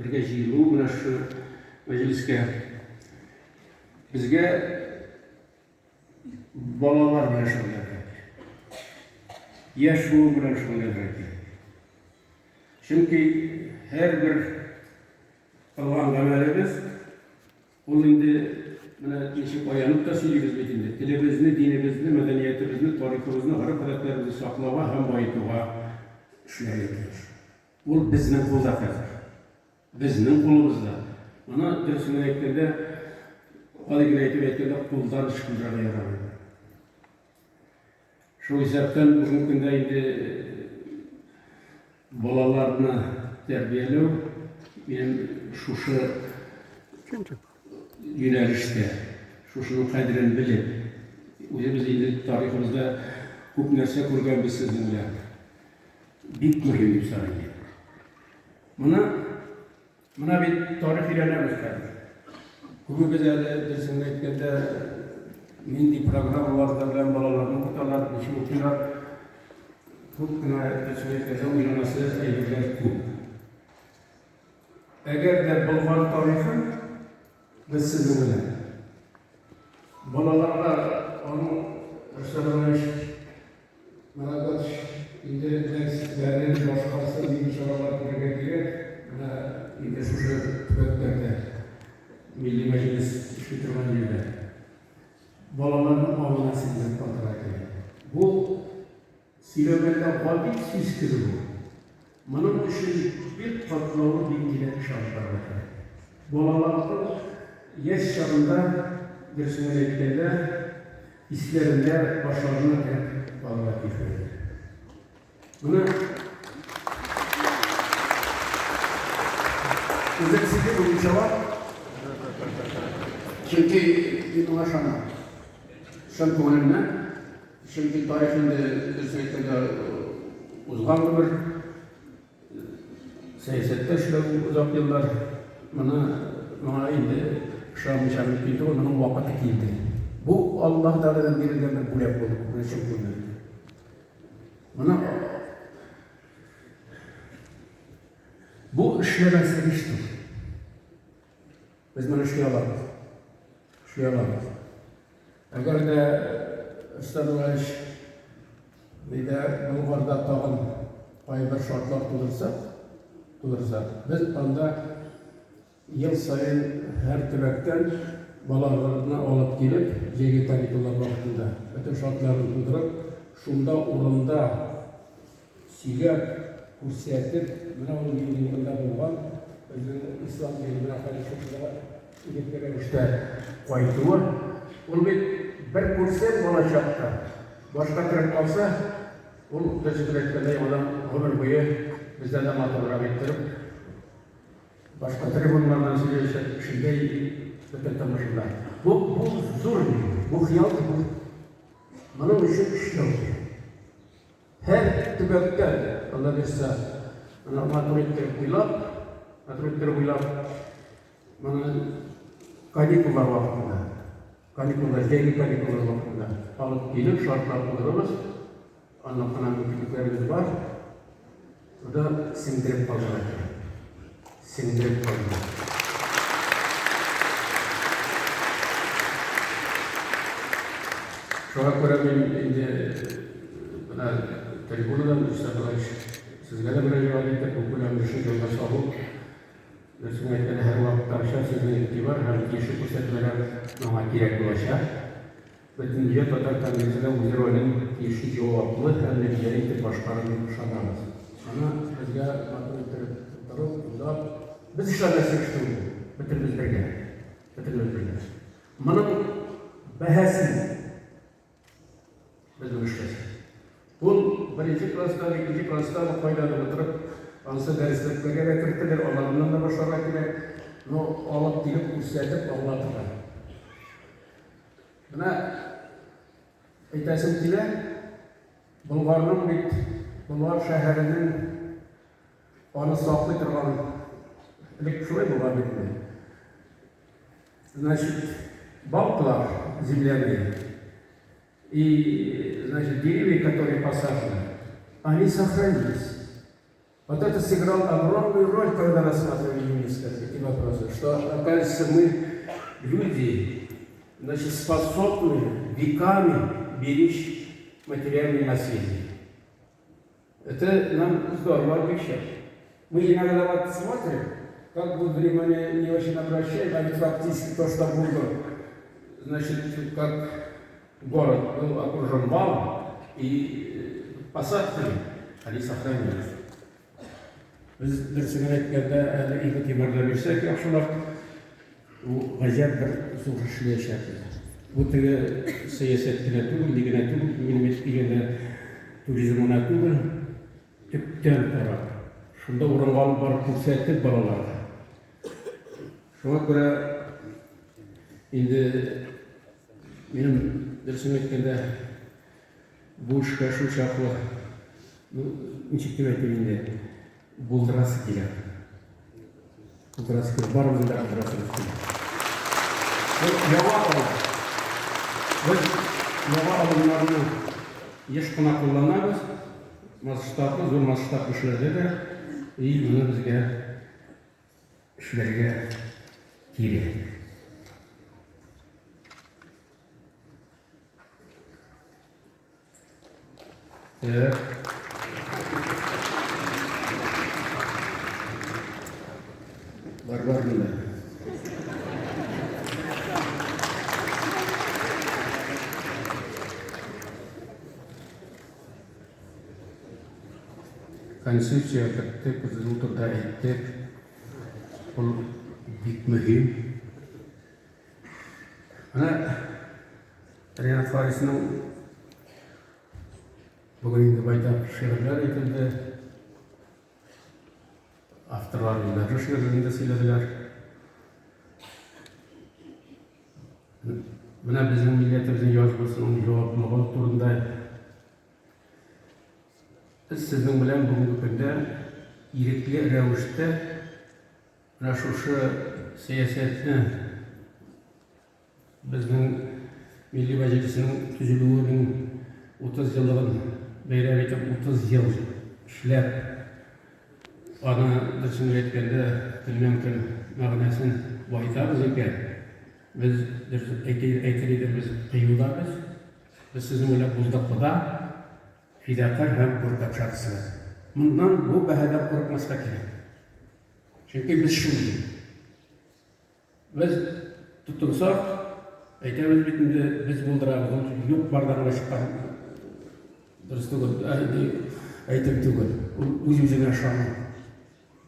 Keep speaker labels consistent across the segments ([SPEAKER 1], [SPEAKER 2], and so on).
[SPEAKER 1] бергә җыелу менә шушы мәҗлескә. Безгә балалар белән шөгыльләнергә кирәк. Яшь буын белән шөгыльләнергә кирәк. Чөнки һәрбер кылган гамәлебез ул инде менә ничек аянып та сөйлибез бит инде, телебезне, динебезне, мәдәниятебезне, тарихыбызны, гореф-гадәтләребезне саклауга һәм баетуга эшләргә тиеш. Ул безнең кулда хәзер. Безнең кулыбызда. Моны дөресен генә әйткәндә, гади генә итеп әйткәндә, кулдан ычкындырырга ярамый. Шул исәптән бүгенге көндә инде балаларны тәрбияләү минем шушы юнәлештә, шушының кадерен белеп, үзебез инде тарихыбызда күп нәрсә күргәнбез сезнең белән. Бик мөһим дип саныйм мин. Моны менә бит тарих өйрәнәбез хәзер. Күбебез әле, дөресен әйткәндә, нинди программаларда белән балаларны укыталар, ничек укыйлар. Күп кенә, дөресен әйткәндә, уйланасы әйберләр күп. Әгәр дә Болгар тарихын без сезнең белән балаларга аның Рөстәм Иванович Маратович, инде дәресләрен, башкасын нинди чаралар күрергә кирәк, менә инде шушы төбәкләрдә, Милли Мәҗлес эшли торган җирдә балаларның аңына сеңдереп калдырырга кирәк. Бу сөйләгәндә гади сүз кебек ул. Моның өчен бик катлаулы, бик тирән эш алып барырга кирәк. Балаларның яшь чагында, дөресен генә әйткәндә, исләрендә, башларына кереп калырга тиеш бу әйбер. Моны үзем сөйлим, үзем чабам. Чөнки мин моңа ышанам. Чын күңелемнән. Чөнки тарих инде, дөресен әйткәндә, узган гомер, сәясәттә эшләү озак еллар. Моны моңа инде ышанмыйча мөмкин түгел, моның вакыты килде. Бу Аллаһ Тәгаләдән бирелгән бер бүләк булды, күңел чын күңелдән. Моны бу эшләмәслек эш түгел. Без моны эшли алабыз. Эшли алабыз. Әгәр дә Рөстәм Иванович нидә Болгарда тагын кайбер шартлар тудырсак, тудырсак, без анда ел саен һәр төбәктән балаларны алып килеп, җәйге каникуллар вакытында бөтен шартларын тудырып, шунда урында Сөйләп, күрсәтеп, менә ул нинди урында булган, безнең ислам дине менә хәзер шушында ирекле рәвештә кайтуы. Ул бит бер күрсәң балачакта, башка кереп калса, ул дөресен әйткәндә яңадан гомер буе бездән дә матуррак иттереп, башка трибуналардан сөйләячәк кешедәй бөтен тормышында. Бу, бу зур, бу хыял түгел. Моның өчен эшләү кирәк. Һәр төбәктә, Алла бирса, моны матур иттереп уйлап, матур иттереп уйлап, моны каникуллар вакытында, каникуллар, җәйге каникуллар вакытында алып килеп, шартлар тудырабыз. Аннан гына мөмкинлекләребез бар. Монда сеңдереп калдырырга кирәк. Сеңдереп калдырырга. Шуңа күрә мин инде менә трибунадан Рөстәм Иванович сезгә дә мөрәҗәгать итеп, бу күләмле эшне җайга салу, дөресен әйткәндә, һәрвакыттагыча сезнең игътибар һәм тиешле күрсәтмәләр миңа кирәк булачак. Бөтендөнья татар конгрессы да үз ролен тиешле җаваплы һәм нәтиҗәле итеп башкарыр дип ышанабыз. Аны безгә матур иттереп утырып, уйлап, без эшләмәсәк эш түгел, бөтенебез бергә, бөтенебез бергә. Моның бәһасе юк. Без моны эшләсәк. Ул беренче класста, икенче класста кайдадыр утырып, анысы дәреслекләргә дә кертелер, аларыннан да башларга кирәк. Но алып килеп күрсәтеп аңлатырга. Менә әйтәсем килә, Болгарның бит, Болгар шәһәренең аны саклый торган элек шулай булган бит инде. Значит, балкалар земляные и, значит, деревья, которые посажены, они сохранились. Вот это сыграл огромную роль, когда рассматривали ЮНЕСКО. Что, оказывается, мы, люди, значит, способны веками беречь материальное наследие. Это нам здорово облегчает. Мы иногда вот смотрим, как бы внимание не очень обращаем, а ведь фактически то, что было, значит, как город был окружен валом и посадками, они сохранились. Без дөресен генә әйткәндә, әле игътибар да бирсәк яхшырак, бу гаҗәп бер зур эшләячәкбез. Бу теге сәясәт кенә түгел, ни генә түгел, минем әйтеп килгәндә, туризм гына түгел, төптән карап, шунда урынга алып барып күрсәтеп балаларга. Шуңа күрә инде минем дөресен әйткәндә, Бу эшкә шул чаклы, ну, ничек дип әйтим инде, булдырасы килә. Булдырасы килә, барыбызның да булдырасыбыз килә. Бу яңа алым. Без яңа алымнарны еш кына кулланабыз, масштаблы, зур масштаблы эшләрдә дә, и моны безгә эшләргә кирәк. Так. Бар бар монда. Концепция керттек, без ул турыда әйттек. Ул бик мөһим. Менә Ренат Харисның бүген инде байтак шигырьләр әйтелде. Авторлар үзләре шигырьләрен дә сөйләделәр. Менә безнең милләтебезнең язмышының җаваплылыгы турында без сезнең белән бүгенге көндә ирекле рәвештә Менә шушы сәясәтне безнең Милли Мәҗлеснең төзелүенең 30 еллыгын бәйрәм итеп, 30 ел эшләп, аны дөресен әйткәндә, көннән-көн мәгънәсен баетабыз икән, без дөрес әйтер идем, без кыю да без, без сезнең белән булдыклы да, фидакарь һәм куркак шәхесләр. Моннан бу бәһадән курыкмаска кирәк. Чөнки без шундый. Без тотынсак, әйтәбез бит инде, без булдырабыз. Ул юк бардан гына чыккан дөрес түгел, әйтем түгел. Ул үз-үзеңә ышану.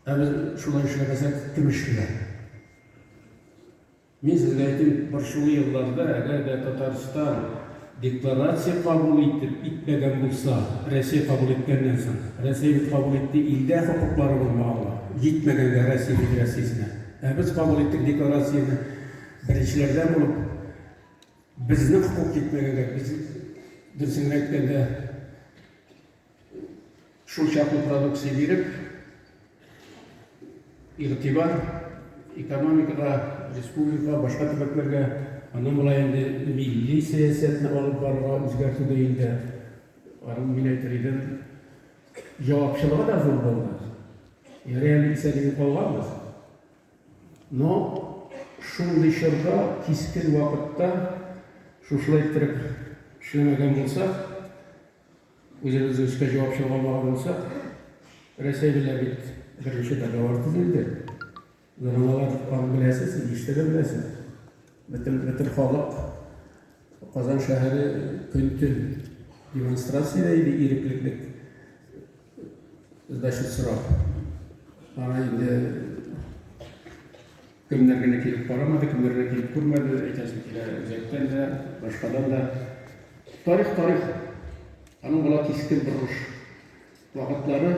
[SPEAKER 1] Ә без шулай эшләмәсәк, кем эшләр? Мин сезгә әйтим, борчулы елларда, әгәр дә Татарстан декларация кабул итеп, итмәгән булса, Рәсәй кабул иткәннән соң, Рәсәй бит кабул итте, илдә хокуклары булмаганга, җитмәгәнгә Россия Федерациясенә. Ә без кабул иттек декларацияне беренчеләрдән булып, безнең хокук җитмәгәнгә, без, дөресен генә әйткәндә, Шул чаклы продукция биреп, игътибар экономикага, республикага, башка төбәкләргә, аннан болай инде милли сәясәтне алып барырга үзгәртүдә инде, аның, мин әйтер идем, җавапчылыгы да зур булды. Ярый әле исән-имин калганбыз. Но шундый чорда, кискен вакытта шушылай иттереп эшләмәгән булсак, Үзебезнең эшкә җавапчылык алмаган булсак, Рәсәй белән бит беренче договор төзелде. Заманалар аны беләсез, сез ишетә беләсез. Бөтен бөтен халык Казан шәһәре көн-төн демонстрациядә иде иреклеклек значит сорап. Аны инде кемнәр генә килеп карамады, кемнәр генә килеп күрмәде, әйтәсем килә, үзәктән дә, башкадан да. Тарих, тарих. Аның була кискен борылыш вакытлары.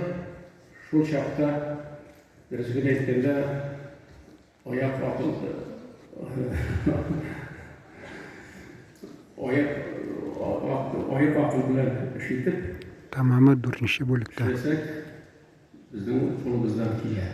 [SPEAKER 1] Шул чакта, дөресен генә әйткәндә, аяк акыл аяк аяк акыл белән эш итеп,
[SPEAKER 2] Тәмамы дүртенче бүлектә.
[SPEAKER 1] Эшләсәк, безнең кулыбыздан килә.